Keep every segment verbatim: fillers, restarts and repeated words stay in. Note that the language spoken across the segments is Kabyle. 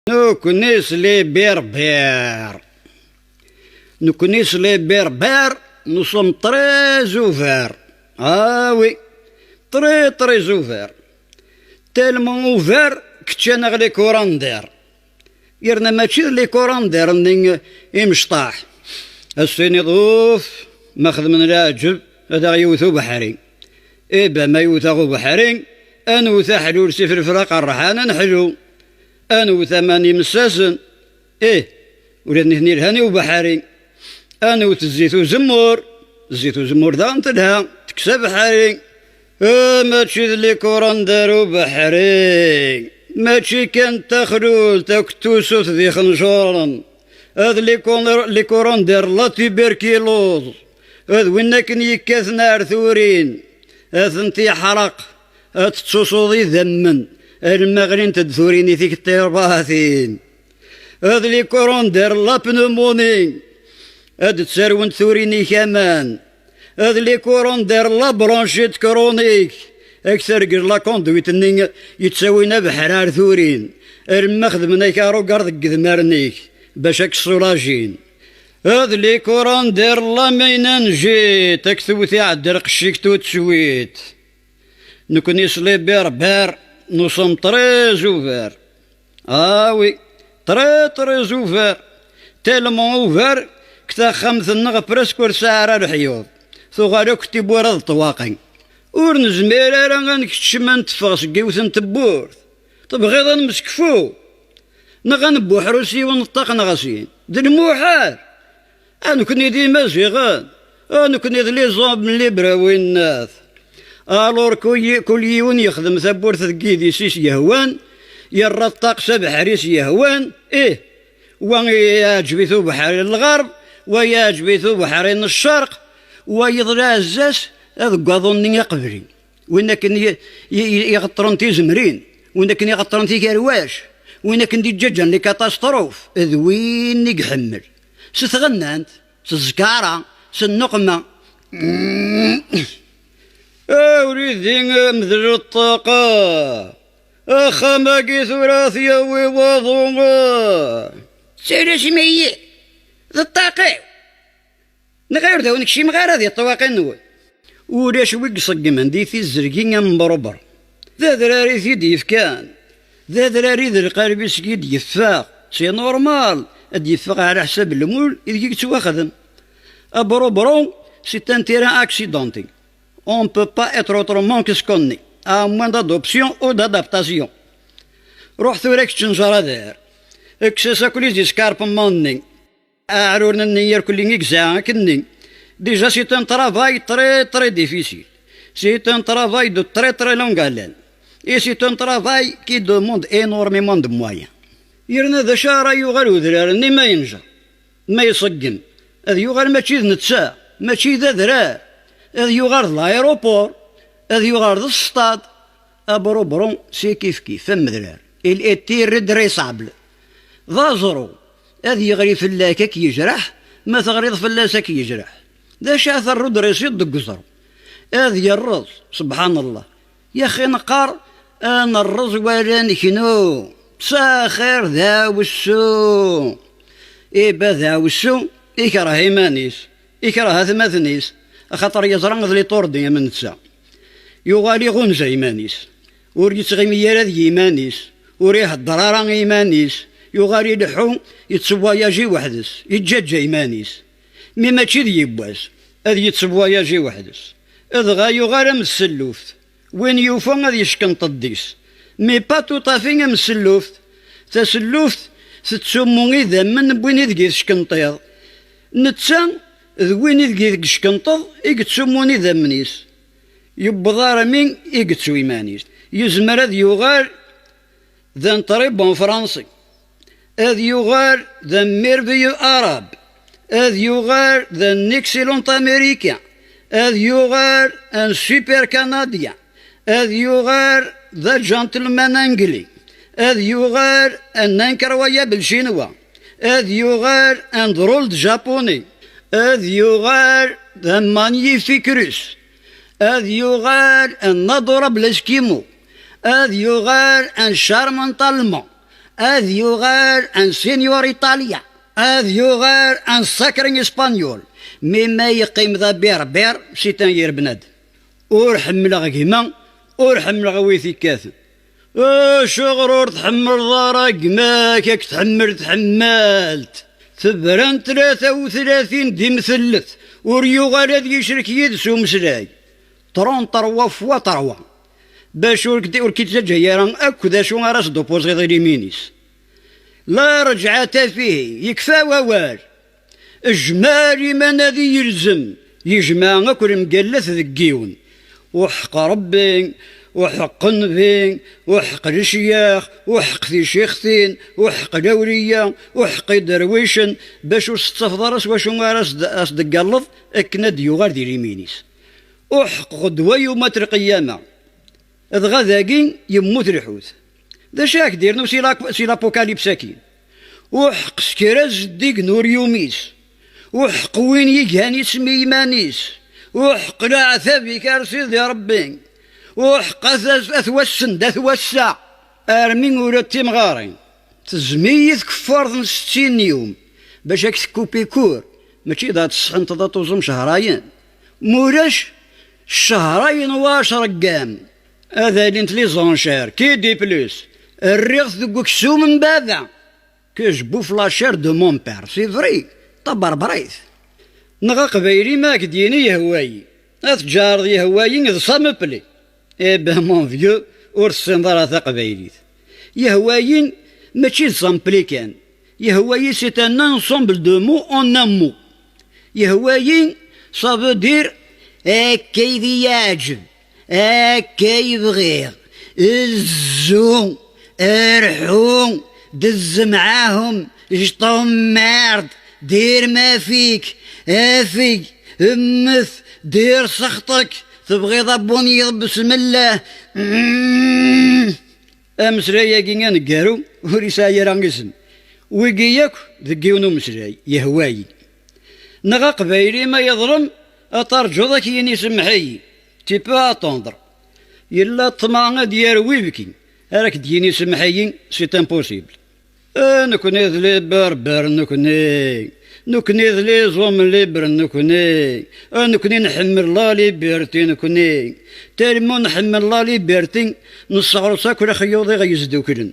Nous connaissons les Berbères. Nous connaissons les Berbères, nous sommes très ouverts. Ah oui, très très ouverts. Tellement ouverts que ččan-aɣ les courants d'air. Yerna mačči d les courants d'air-nni imecṭaḥ. Ad s-tiniḍ, uf, ma xedmen leɛǧeb, ad aɣ-yewwet ubeḥri. Iba ma yewwet-aɣ ubeḥri, ad newwet aḥlul s ifelfel aqerḥan, ad neḥlu. Ad newwet aman imessasen. Ih, ula d nitni lhan i ubeḥri. Ad newwet zzit uzemmur. Zzit uzemmur daɣen telha, tekkes abeḥri. Eh, mačči d les courants d'air ubeḥri. Mačči kan d taxlult akked tusut d ixenjuren. Ad les courants d'air la tuberculose. Ad win akken yekkaten ar turin. Ad tent-yeḥreq. Ad tettusuḍ idammen. Alma ɣlint-d turin i tikti rbatin. Ad les courants d'air la pneumonie. Ad d-ttarwent turin-ik aman. Ad les courants d'air la bronchite chronique. Ad k-tergel la conduite-nni yettawin abeḥri ar turin. Alma xedmen-ak arugar deg idmaren-ik bac ad k-ssulajin. Ad les courants d'air la méningite. Ad k-tewwet iɛedda lqecc-ik tout de suite. Nekkni s les Berbères, nous sommes très ouverts. Ah oui, très très ouverts. Tellement ouverts que taxxamt-nneɣ presque ur tesɛi ara leḥyuḍ. Tuɣal akk tiwwura d ṭṭwaqi. Ur nezmir ara ad nkeččem ad netteffeɣ seg yiwet n tewwurt. Tebɣiḍ ad nemsekfu? Neɣ ad nbuḥru s yiwen n ṭṭaq neɣ sin? D lmuḥal! A nekkni d Imaziɣen, a nekkni d les hommes libres a winnat. Alors kul, kul yiwen yexdem tawwurt deg yidis-is yehwan, yerra ṭṭaq s abeḥri-s yehwan, ih, wa iɛǧeb-it ubeḥri n lɣerb, wa iɛǧeb-it ubeḥri n ccerq, wayeḍ lɛezza-s ad deg waḍu-nni iqebli. Win akken i, i, i, iɣeṭṭren tizemrin, win akken iɣeṭṭren tikerwac, win akken d-iǧǧaǧan les catastrophes, d win i iḥemmel. S tɣennant, s tzkara, s nnuqma. A wlidi, mdel ṭṭaqa. Axxam-agi tura ad t-yawi waḍu. Ttalasim-iyi d ṭṭaqa-w. Neɣ ur d awen-kcimeɣ ara di ṭṭwaqi-nwen? Ulac wi iṣeggmen di tizzergi am Brubru. D adrar i t-id-yefkan. D adrar i d lqaleb-is i d-yeffeɣ. C'est normal, ad d-yeffeɣ ɛla ḥsab lmul ideg i yettwaxdem. Abrubru, c'est un terrain accidenté. On ne peut pas être autrement que ce qu'on est, à moins d'adoption ou d'adaptation. Ruḥ tura kečč n Jarader, kkes-as akk les escarpements-nni. Aɛrur-nni irkelli i yesɛa akkenni. Déjà, c'est un travail très, très difficile. C'est un travail de très, très longue haleine. Et c'est un travail qui demande énormément de moyens. Yerna d acu ara yuɣal udrar-nni ma yenjeṛ, ma iṣeggem? Ad yuɣal mačči d netta, mačči d adrar. Ad yuɣal d l'aéroport, ad yuɣal d ṣṣṭad. Abrubru, c'est kif kif, am udrar. Il est irredressable. D aẓru, ad yeɣli fell-ak ad k-yejreḥ, ma teɣliḍ fell-as ad k-yejreḥ. D acu ara terrudrisiḍ deg uẓru? Ad yerreẓ, subḥanallah. Yaxi neqqar, ad nerreẓ wala neknu. Ttaxir d awessu. Iba d awessu, ikreh iman-is, ikreh atmaten-is, axaṭer yeẓra d liṭurdi am netta. Yuɣal iɣunza iman-is. Ur yettɣimi ara d yiman-is, ur ihedder ara i yiman-is, yuɣal ileḥḥu, yettewwayaji weḥd-s, yeǧǧaǧǧa iman-is. Mi mačči d yiwwas, ad yettewwayaji weḥd-s. Dɣa yuɣal am tselluft, win yufa ad yeckenṭeḍ deg-s. Mais pas tout à fait am tselluft. Taselluft tettummu idammen n win ideg i teckenṭiḍ. Netta d win ideg i teckenṭeḍ i yettummun idammen-is. Yewweḍ armi i yettu iman-is. Yezmer ad yuɣal d un très bon français. Ad yuɣal d un merveilleux arabe. Ad yuɣal d un excellent américain. Ad yuɣal un super canadien. Ad yuɣal d un gentleman anglais. Ad yuɣal un incroyable chinois. Ad yuɣal un drôle de japonais. Ad yuɣal d un magnifique russe. Ad yuɣal un adorable esquimau. Ad yuɣal un charmant allemand. Ad yuɣal un seigneur italien, ad yuɣal un sacré espagnol, mi ma yeqqim d aberbère, c'est un yerbenad. Ur ḥemmleɣ gma, ur ḥemmleɣ wi t-ikkaten. Acuɣer ur tḥemmleḍ ara gma-k, ad k-tḥemmel tḥemmalt? Tebran tlata u tlatin d imtellet, ur yuɣal ad yecrek yid-s umeslay. Trente-trois fois trois. Bac ur k-, ur k-ittaǧǧa ara akk d acu ara s-d-upuẓiḍ i limin-is. La rejɛata fihi, yekfa wawal. Jmal iman ad yelzem, yejmeɛ akk lemgallat deg yiwen. Uḥeqq Rebbi, uḥeqq Nnbi, uḥeqq lecyax, uḥeqq ticixtin, uḥeqq lawliya, uḥeqq iderwicen, bac ur s-tettafeḍ ara s wacu ara s-d-, as-d-teggalleḍ akken ad d-yuɣal di limin-is. Uḥeqq ɣedwa yuma-t lqiyama. Dɣa dagi yemmut lḥut. D acu i ak-d-irnu si la-, si l'apocalypse-agi? Uḥeqq s kra zeddigen ur yumis. Uḥeqq win igan isem i yiman-is. Uḥeqq leɛtab-ik ar Sidi Ṛebbi. Uḥeqq at, at wassen d at wass-a. Armi ula d timɣarin. Tezmi-yi tkeffart n settin yum bac ad k-tekkupi kur, mačči d ad tesḥenteḍ ad tuẓum cehrayen. Mulac, cehrayen wa acreggam, ad alint les enchères, qui dit plus? Rriɣ-t deg uksum n baba, que je bouffe la chair de mon père, c'est vrai, taberbrit. Neɣ aqbayli ma ak-d-yini yehwa-yi, ad tǧareḍ yehwa-yi d ça me plaît. Eh ben, mon vieux, ur tessineḍ ara taqbaylit. Yehwa-yi mačči d samplikan. Yehwa-yi, c'est un ensemble de mots en un mot. Yehwa-yi, ça veut dire akka i d-yeɛǧeb, akka i bɣiɣ, zzu, rḥu, dezz mɛahum, je t'emmerde, dir ma fik, afeg, mmet, dir sexṭek, tebɣiḍ abunyiḍ, besmellah. Mm. Ameslay-agi aneggaru ur yesɛi ara isem. Wigi yakk deg yiwen umeslay, yehwa-yi. Neɣ aqbayli ma yeḍlem, ad tarǧuḍ ad k-yini semmeḥ-iyi. Tu peux attendre. Yella ṭṭmeɛ ad d-yerwi ibki, ara k-d-yini semmeḥ-iyi, c'est impossible. Eh, nekni d les berbères, nekni. Nekni d les hommes libres, nekni. Eh, nekni nḥemmel la liberté, nekni. Tellement nḥemmel la liberté, nesseɣres akk lexyuḍ i ɣ-yesduklen.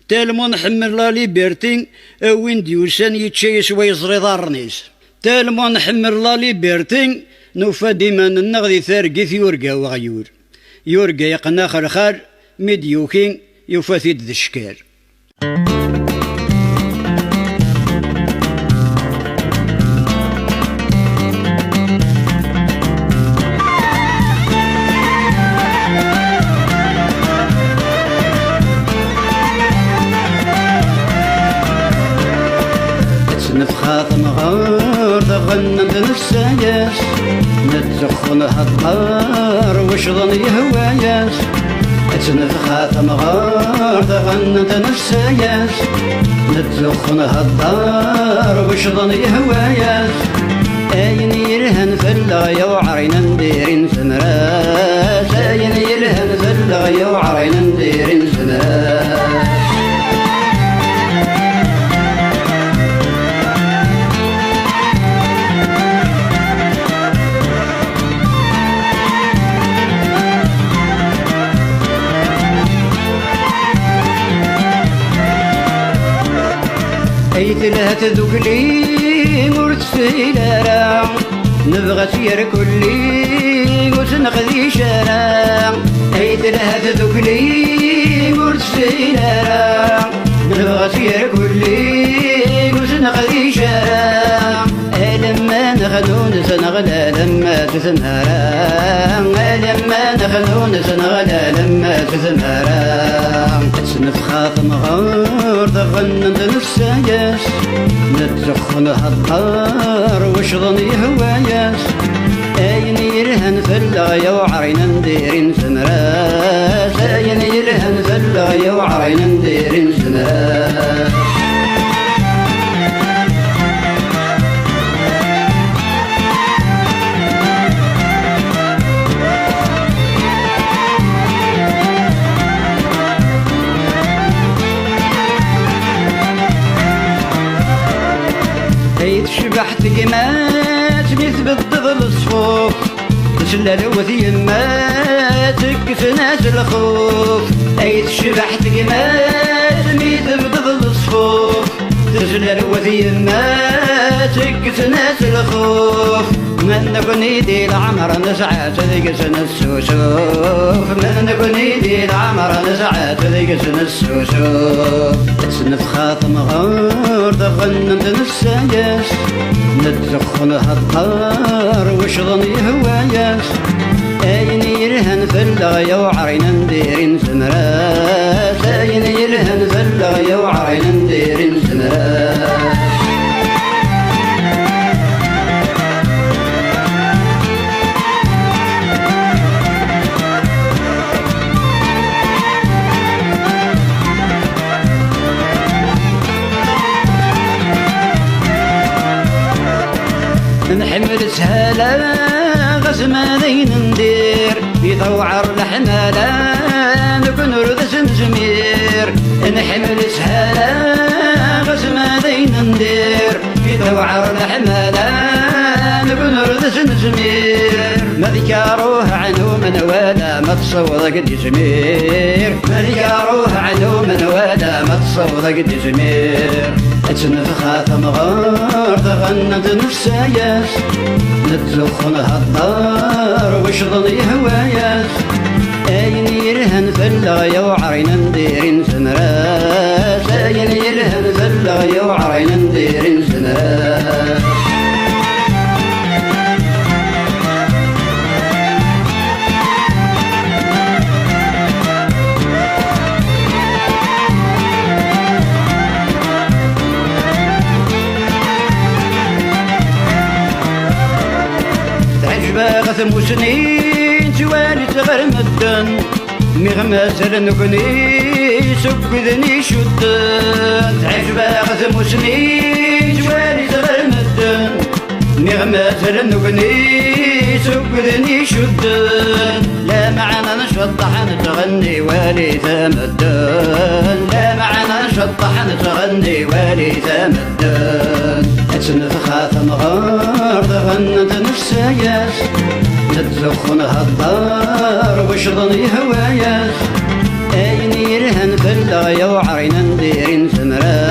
Tellement nḥemmel la liberté, a win d-yusan yečča yeswa yeẓra iḍarren-is. Tellement nḥemmel la liberté, nufa-d iman-nneɣ di targit yurga weɣyul. Yurga yeqqen axelxal, mi d-yuki, yufa-t-id d cckal. Ad tnefxa temɣart ɣennant nessa-yas, nettexxu nhedder wecḍen yehwa-yas. Ad tnefxa temɣart ɣennant nessa-yas, nettexxu nhedder wecḍen yehwa-yas. Ayen yelhan fell-aɣ yewɛer i nendirin semras, ayen yelhan fell-aɣ yewɛer i nendirin semras. Ay telha tdukli ur tfil ara, nebɣa-tt yerkulli ur tt-neqdic ara. Ay telha tdukli ur tfil ara, nebɣa-tt yerkulli ur tt-neqdic ara. Alamma nexnunes neɣla, alamma s tmara. Alamma nexnunes neɣla, alamma s tmara. Ad tnefxa temɣart ɣennant nessa-yas, nettexxu nhedder wecḍen yehwa-yas. Ayen yelhan fell-aɣ yewɛer i nendirin semras, ayen yelhan fell-aɣ yewɛer i nendirin semras. Tecbeḥ tegmat mi tbeddeḍ leṣfuf, teslalew yemma tekkes-as lxuf. Ay tecbeḥ tegmat mi tbeddeḍ leṣfuf, teslalew yemma tekkes-as lxuf. Ma nekni di leɛmer nesɛa-tt deg-s nessusuf, ma nekni di leɛmer nesɛa-tt deg-s nessusuf. Ad tt-nefxa temɣert ɣennent nessayes, nettzuxxu nhedder wecḍen yehwa-yas. Ayen yelhan fell-aɣ yewɛer i nendir i nezmer-as, ayen yelhan fell-aɣ yewɛer i nendir i nezmer-as. Nḥemmel sshala ɣas ma d ayen n dir, i tewɛer leḥmala nekni ur d-s-nezmir. Nḥemmel sshala ɣas ma d ayen n dir, i tewɛer leḥmala nekni ur d-s-nezmir. Ma d karuh ɛnu menwala ma tṣewweḍ-ak-d izmir, ma d karuh ɛnu menwala ma tṣewweḍ-ak-d izmir. Ad tt-nefxa temɣert ɣennent nessayes, nettzuxxu nhedder wecḍen yehwa-yas. Ayen yelhan fell-aɣ yewɛer i nendir i nezmer-as, ayen yelhan fell-aɣ yewɛer i nendir i nezmer-as. Teɛjeb-aɣ tmusni nettwali-tt ɣer medden, mi ɣ mazal nekni seg widen icudden. Teɛjeb-aɣ tmusni nettwali-tt ɣer medden, mi ɣ mazal nekni seg widen icudden. Lameɛna nceṭṭeḥ nettɣenni wali tamedden, lameɛna nceṭṭeḥ nettɣenni wali tamedden. Ad tt-nefxa temɣert ɣennent nessayes, nettzuxxu nhedder wecḍen yehwa-yas. Ayen yelhan fell-aɣ yewɛer i nendir i nezmer-as.